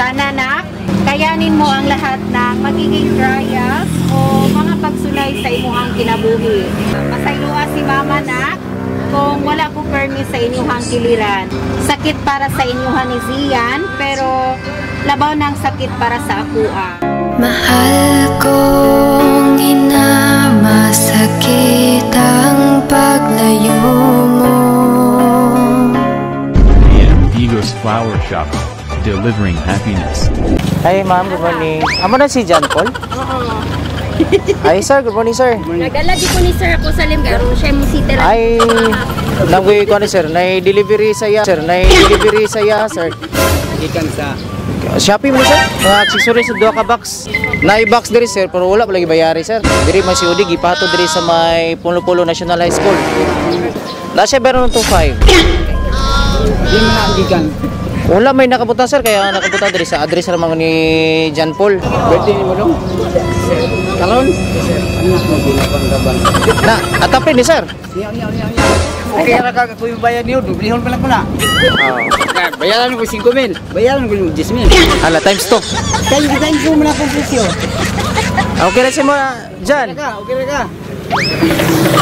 Sana, nak, kayanin mo ang lahat ng magiging trials o mga pagsulay sa imuhang kinabuhi. Pasayloa si mama, nak, kung wala ko permi sa inyuhang kiliran. Sakit para sa inyuhan ni Zian, pero labaw ng sakit para sa akua. Mahal kong ina, masakit ang paglayo mo. AM Vigos Flower Shop, delivering happiness. Hi ma'am, good morning. Amo na si John Paul? Hi sir, good morning, sir. Nagdala di ko ni sir ako sa lim karon siya mo sitera. Ay, nanggoy ko ni sir, nay delivery sa iya, sir, nay delivery sa iya, sir. Gikan sa Shopee mo, sir. Mga accessories sa duha ka box. Nay box diri, sir, pero wala pa lagi bayari, sir. Diri man si Udi gipato diri sa may Pulo-Pulo National High School. Na siya meron 25. Di man na gikan. Wala may nakabutan, sir, kaya nakabutan diri sa address ra man ni John Paul. Birthday ni mo dong? Karon? Anak mo ginapang gaban. Na, atapin ni sir. Niya niya niya niya. Okay ra ka ko yung bayad niyo, dublihon pa lang ko na. Oh. Bayaran ko 5,000. Bayaran ko 10,000. Hala, times 2. Kay times 2 man akong presyo. Okay na siya mo, John. Ka, okay ra ka.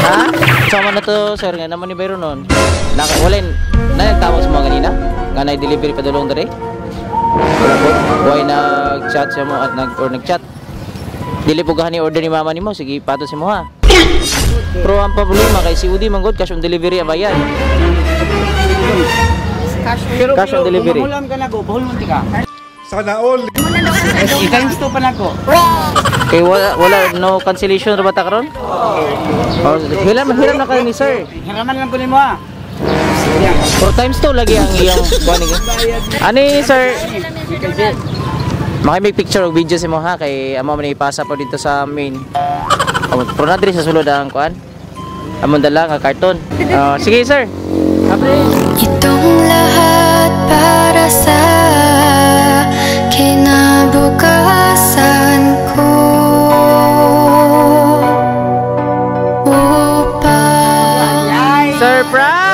Ha? Sama na to, sir, nga naman ni Byron nun. Naka, wala yun. Na nagtawag sa mga kanina? Nga na-delivery pa dulong dere? Wala po. Why nag-chat siya mo at nag or nag-chat? Dili po gani order ni mama nimo, sige pato si mo ha. Pero ang problema kay si Udi manggod cash on delivery ang bayad. Pero Cash on delivery. Kung mahulam ka na ko, pahulmon ti ka. Sana all. I-times 2 pa na ko. Kay wala wala no cancellation ra ba ta karon? Oh, hilam hilam na kayo ni sir. Hiraman lang ko nimo ha. Pero times 2 lagi ang iyang kuan ni. Ani sir, Maki picture og video si mo ha kay amo man ipasa po dito sa main. Amo pero na diri sa sulod ang kuan. Amon dala nga karton. Oh, sige sir. Happy. Itong lahat para sa kinabukasan ko upang Surprise!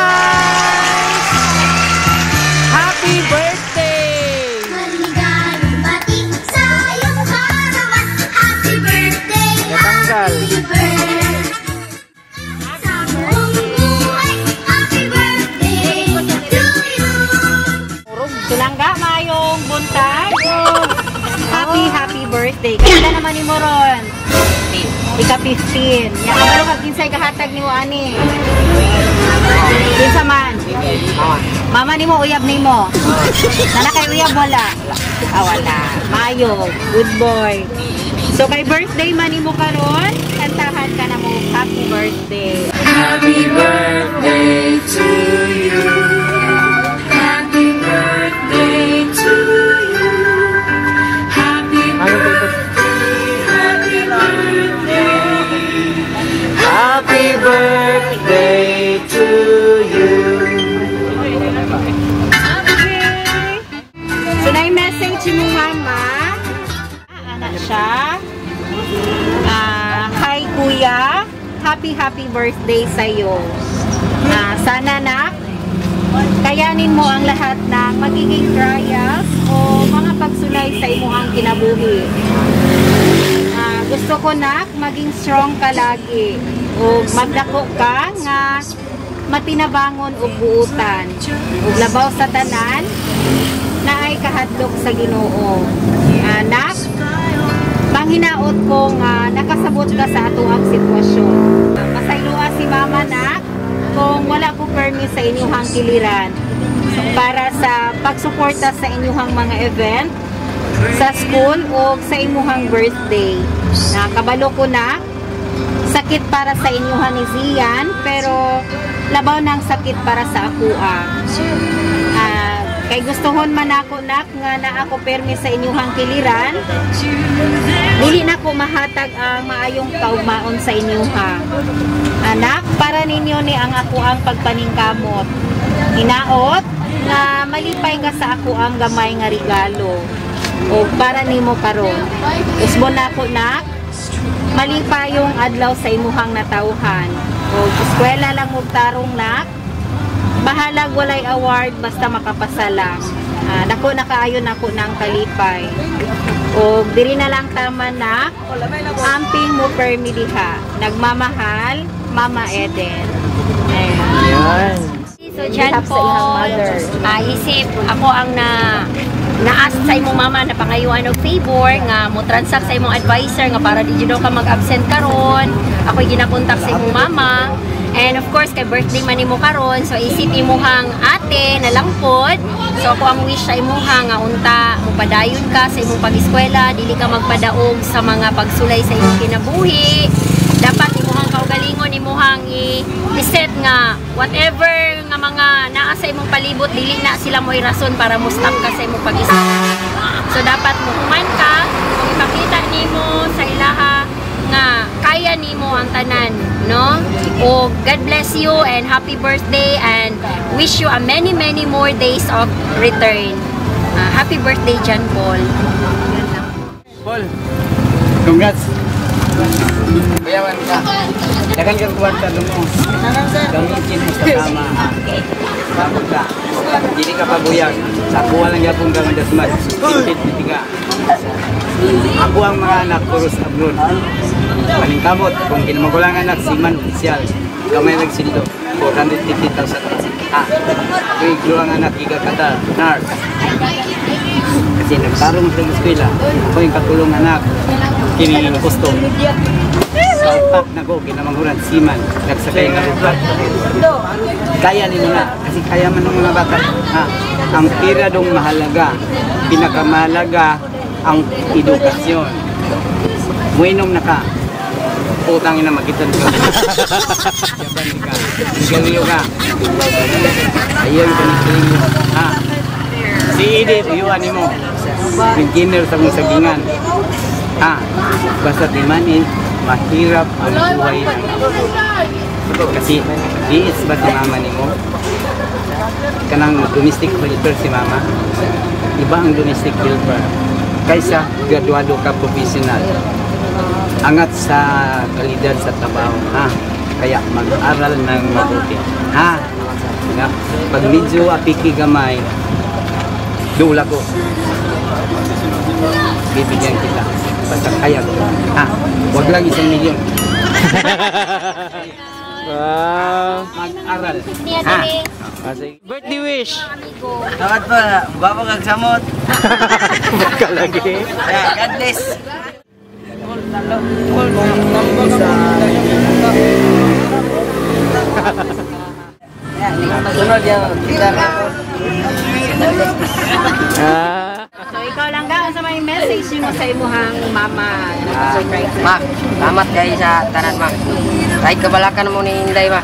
Happy birthday! Maligayang bati sa iyong kaarawan. Happy birthday, Natanggal. Happy birthday. Sa buong buhay, happy birthday to you. Tulangga, mayong buntag. Happy, happy birthday. Kaya naman ni Moron. Ika 15. Ya, kabalo ka kinsay kahatag nimo ani. Kinsa man? Mama nimo, uyab nimo. Nana kay uyab wala? Ah, wala. Mayo, good boy. So kay birthday man nimo karon, kantahan ka na mo happy birthday. Happy birthday to you. Happy birthday to you. Happy birthday, happy birthday. Happy birthday to you. Okay. So, na-message mo mama. Ah, anak siya. Ah, hi kuya. Happy, happy birthday sa'yo. Ah, sana nak, kayanin mo ang lahat ng magiging trials o mga pagsulay sa imuhang kinabuhi. Ah, gusto ko nak, maging strong ka lagi o magdako ka nga matinabangon ug buutan ug labaw sa tanan naay kahadlok sa Ginoo. Anak, panghinaot ko nga nakasabot ka sa atoang sitwasyon. Pasayloa si mama, nak, kung wala ko permi sa inyuhang kiliran para sa pagsuporta sa inyuhang mga event sa school o sa imuhang birthday. Nakabalo ko na sakit para sa inyuhan ni Zian, pero labaw ng sakit para sa akua. Ah, kay gustohon man ako nak nga naa ako permi sa inyuhang kiliran, dili na ko mahatag ang maayong kaugmaon sa inyuha. Anak, para ninyo ni ang ako ang pagpaningkamot. Hinaot nga malipay ka sa ako ang gamay nga regalo. O para nimo karon. Usbon nako nak, malipayong adlaw sa imuhang natawhan. O eskwela lang og tarong nak. Bahalag walay award basta makapasa lang. Dako na kaayo nako ng kalipay. O diri na lang tama na amping mo permi diha. Nagmamahal, Mama Eden. Ayan. Yan. So, John Behalf sa iyang Paul, mother. Isip, ako ang na-ask sa imong mama na pangayuan og favor nga mo transact sa imong advisor nga para di jud daw ka mag-absent karon. Ako'y ginakontak sa imong mama. And of course, kay birthday man nimo karon, so isip imuhang ate na lang pod. So ako ang wish sa imuha nga unta mopadayon ka sa imong pag-eskwela, dili ka magpadaog sa mga pagsulay sa imong kinabuhi. Dapat imuhang kaugalingon, imuhang i-set nga whatever nga mga naa sa imong palibot, dili na sila mo'y rason para mo stop ka sa imong pag-eskwela. So dapat mohuman ka, kung ipakita nimo sa ilaha nga kaya nimo ang tanan, no? O God bless you and happy birthday and wish you a many, many more days of return. Happy birthday, John Paul. Paul, congrats. Kuyawan ka. Dagan kang kwarta mo. Gamitin mo sa tama, ha. Sabot ka. Dili ka pabuyag. Sa kuha lang yapon ka madasmas. Tintit ka. Ako ang mga anak puros abroad. Paningkamot kung kinamagulang anak seaman official. Gamay lang sildo. 450,000. Ha. Ako yung ang anak giga Qatar. Nurse. Kasi nagtarong sa eskwela. Ako yung katulong anak. Kini custom. Sa upak na ko, kinamanghuran, seaman. Nagsakay ng upak. Kaya nila na. Kasi kaya man ng mga bata. Ha? Ang pira dong mahalaga. Pinakamahalaga ang edukasyon. Muinom na ka. Putang ina, makita ka. Yaban ka. Sigarilyo ka. Ayaw ka ng sigarilyo. Ha? Si Edith, uyuan mo. Beginner sa mong sagingan. Ha? Basta di man eh, mahirap ang buhay ng kasi diis ba si mama nimo? Kanang domestic helper si mama. Iba ang domestic helper kaysa graduado ka professional. Angat sa kalidad sa trabaho, ha? Kaya mag-aral ng mabuti. Ha? Nga, pag medyo apiki gamay, dula ko. Bibigyan kita. Basta kaya ko. Ha? Wag lang 1 milyon. Wow. Mag-aral. Niya Ha? diri, Sige. Birthday wish. amigo. Salamat po. Gwapo kag samot. Kalagi. God bless. Sunod yan. So ikaw lang ga, unsa may message nimo sa imuhang mama na surprise? Ma, salamat kayo sa tanan, ma. Kahit kabalakan mo ni Inday, ma.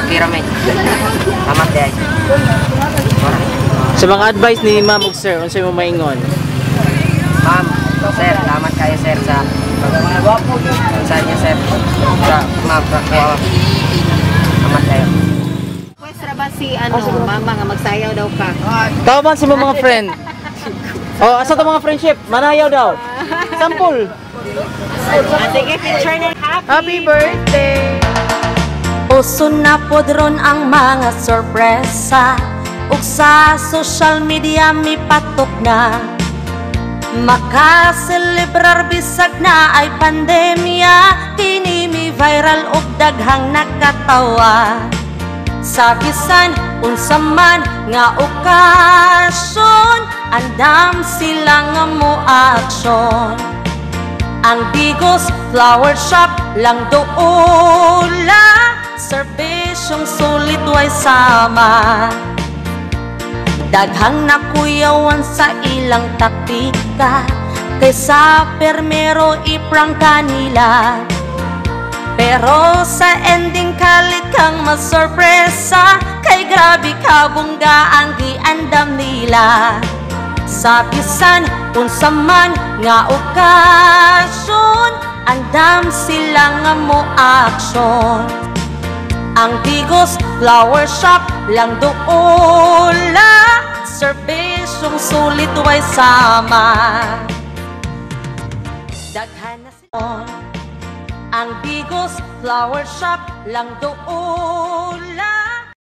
Kira may. Salamat kayo. Sa mga advice ni ma'am ug sir, unsa mo maingon? Ma'am, sir, salamat kayo, sir, sa sa inyo, sir. Sa ma'am, sa kuya, ma'am. Salamat kayo. Request ra ba si ano, mama nga magsayaw daw ka? Tawagan sa mga friend. Oh, asa to mga friendship? Manayaw daw. Sample. Sige, picture na. Happy, Happy birthday. Uso na pod ron ang mga sorpresa ug sa social media mipatok na. Makaselebrar bisag na ay pandemya, kini mi viral ug daghang nakatawa. Sa bisan unsa man nga okasyon, andam sila nga mo aksyon. Ang Digos Flower Shop lang doula, serbisyong sulit way sama. Daghang nakuyawan sa ilang taktika, kaysa permero iprangka nila. Pero sa ending kalit kang masorpresa, kay grabe kabongga ang giandam nila. Sa bisan unsa man nga okasyon, andam sila nga mo aksyon. Ang Digos Flower Shop lang doula, serbisyong sulit way sama. Daghan na sila. Ang Digos Flower Shop lang doula.